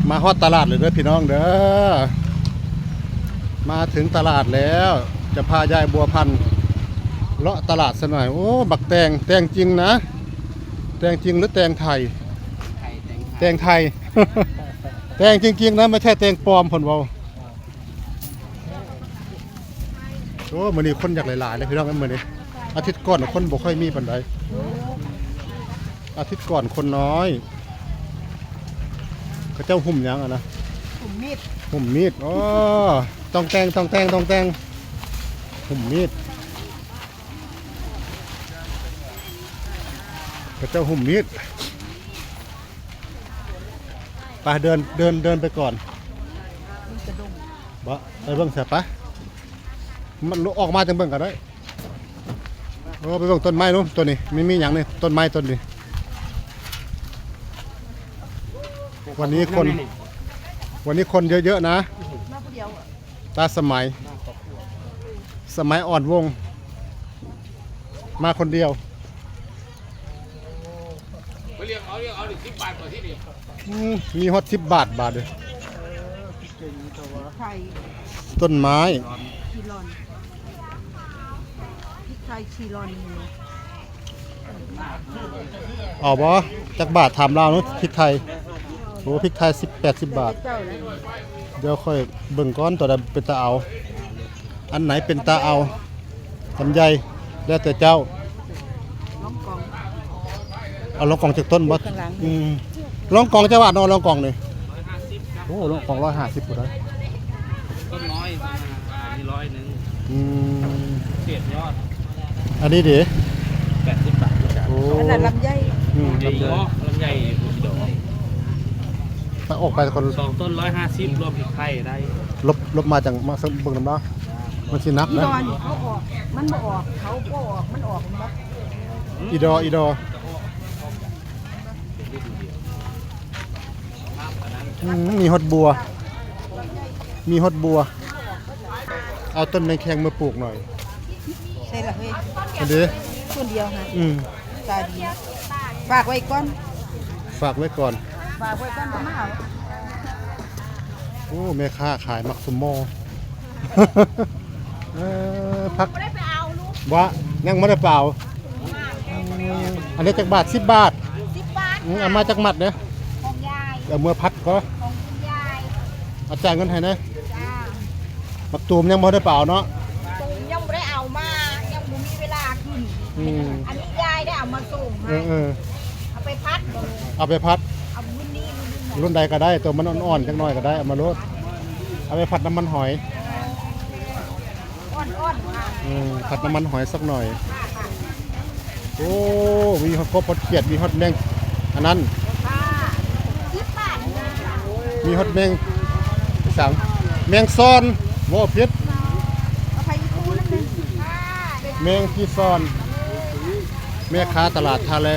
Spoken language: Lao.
ມາຮອດຕະຫຼາດແລ້ວເດີພີ່ນ້ອງເດີ ມາເຖິງຕະຫຼາດແລ້ວ ຈະພາຍາຍບົວພັນເລາະຕະຫຼາດຊະໜ່ອຍ. ໂອ້ ບັກແຕງ ແຕງຈິງນະ ແຕງຈິງຫຼືແຕງໄທ? ແຕງໄທ ແຕງໄທ ແຕງຈິງໆນະ ບໍ່ໃຊ່ແຕງປອມ ເພິ່ນເວົ້າ. ໂອ້ ມື້ນີ້ຄົນຢາກຫຼາຍໆເດ້ພີ່ນ້ອງເອີຍ ມື້ນີ້ ອາທິດກ່ອນຄົນບໍ່ຄ່ອຍມີປານໃດ ອາທິດກ່ອນຄົນນ້ອຍ. ເຂົາເຈົ້າຫຸ້ມຫຍັງຫັ້ນນະ? ຫຸ້ມມີດ ຫຸ້ມມີດ. ອໍ ຕ້ອງແຕ່ງ ຕ້ອງແຕ່ງ ຕ້ອງແຕ່ງ ຫຸ້ມມີດ ເຂົາເຈົ້າຫຸ້ມມີດ. ໄປ ເດີນ ເດີນ ເດີນໄປກ່ອນ ມີກະດົງ ບໍ່ ໄປເບິ່ງຊະ ໄປ ມັນອອກມາຈັ່ງເບິ່ງກໍໄດ້. ໂອ້ ໄປເບິ່ງຕົ້ນໄມ້ດູ ຕົ້ນນີ້ ມີ ມີຫຍັງນີ້ ຕົ້ນໄມ້ຕົ້ນນີ້? ວັນນີ້ຄົນ ວັນນີ້ຄົນເຍີະໆນະ ມາຜູ້ດຽວ ຕາສະໄໝ ສະໄໝອ່ອນວົງ ມາຄົນດຽວ. ອືມ ມີຮອດສິບບາດ ບາດເດີ ໄທ ຕົ້ນໄມ້ ຊີລອນ ພິກໄທຊີລອນ. ເອົາບໍ່? ຈັກບາດ? ຖາມລາວເນາະ ພິກໄທ. ໂອ້ ພິກໄທສິບ ແປດສິບບາດ. ດຽວຂ້ອຍເບິ່ງກ່ອນ ຕົວໃດເປັນຕາເອົາ ອັນໃດເປັນຕາເອົາ ລຳໄຍ ແລ້ວແຕ່ເຈົ້າ. ລອງກອງ ເອົາລອງກອງຈັກຕົ້ນບໍ່? ຂ້າງຫຼັງ ອືມ ລອງກອງຈັກບາດເນາະ ລອງກອງນີ້? ໂອ້ ລອງກອງຮ້ອຍຫ້າສິບພຸ້ນນະ. ຕົ້ນນ້ອຍ ອັນນີ້ຮ້ອຍໜຶ່ງ. ອືມ ເສດຍອດ. ອັນນີ້ເດ? ແປດສິບບາດຄືກັນ. ໂອ້ ອັນນັ້ນລຳໄຍ. ອືມ ລຳໄຍ ລຳໄຍຢູ່ດອກ. ໄປອອກໄປກ່ອນ ສອງຕົ້ນຮ້ອຍຫ້າສິບ ລວມອີກໄຂ່ໄດ້. ລົບ ລົບມາຈັ່ງມາເບິ່ງນຳເນາະ ມັນຊິໜັກນະ. ອີດອນນີ້ເຂົາອອກ ມັນບໍ່ອອກ ເຂົາບໍ່ອອກ ມັນອອກ ມັນບໍ່. ອີດອ ອີດອ. ອືມ ມີຮອດບົວ ມີຮອດບົວ. ເອົາຕົ້ນແມງແຄງມາປູກໜ່ອຍ. ໃສ່ລະເຮີຍ ອັນເດ ຕົ້ນດຽວຫັ້ນ. ອືມ ຕາດີ ຝາກໄວ້ກ່ອນ ຝາກໄວ້ກ່ອນ ຝາກໄວ້ກ່ອນ ບໍ່ມາເອົາ. ໂອ້ ແມ່ຄ້າຂາຍໝາກສົມມໍ. ເອີ ຜັກ ບໍ່ໄດ້ໄປເອົາລູກ ບໍ່ ຍັງບໍ່ໄດ້ໄປເອົາ. ອັນນີ້ຈັກບາດ? ສິບບາດ. ສິບບາດ. ອືມ ເອົາມາຈັກມັດເດ້? ຂອງຍາຍ ເອົາເມືອຜັດກໍ ຂອງຄຸນຍາຍ. ເອົາ ຈ່າຍເງິນໃຫ້ແດ່. ຈ້າ. ໝາກຕູມຍັງບໍ່ໄດ້ໄປເອົາເນາະ? ຕູມຍັງບໍ່ໄດ້ເອົາມາ ຍັງບໍ່ມີເວລາຂຶ້ນ. ອືມ ອັນນີ້ຍາຍໄດ້ເອົາມາສົ່ງໃຫ້. ເອີໆ ເອົາໄປຜັດ ເອົາໄປຜັດ. ເອົາລຸ້ນນີ້ ລຸ້ນນີ້ ລຸ້ນໃດກໍໄດ້ ໂຕມັນອ່ອນໆຈັກໜ້ອຍກໍໄດ້ ເອົາມາໂລດ ເອົາໄປຜັດນ້ຳມັນຫອຍ. ອ່ອນໆ ອືມ ຜັດນ້ຳມັນຫອຍສັກໜ້ອຍ. ໂອ້ ມີຮອດກົບ ຮອດຂຽດ ມີຮອດແມງອັນນັ້ນ. ສິບບາດ. ມີຮອດແມງສັງ ແມງຊອນ ເວົ້າຜິດ. ເອົາໄປອີກຄູ່ໜຶ່ງ. ແມງຈີຊອນ. ແມ່ຄ້າຕະຫຼາດທ່າແລ.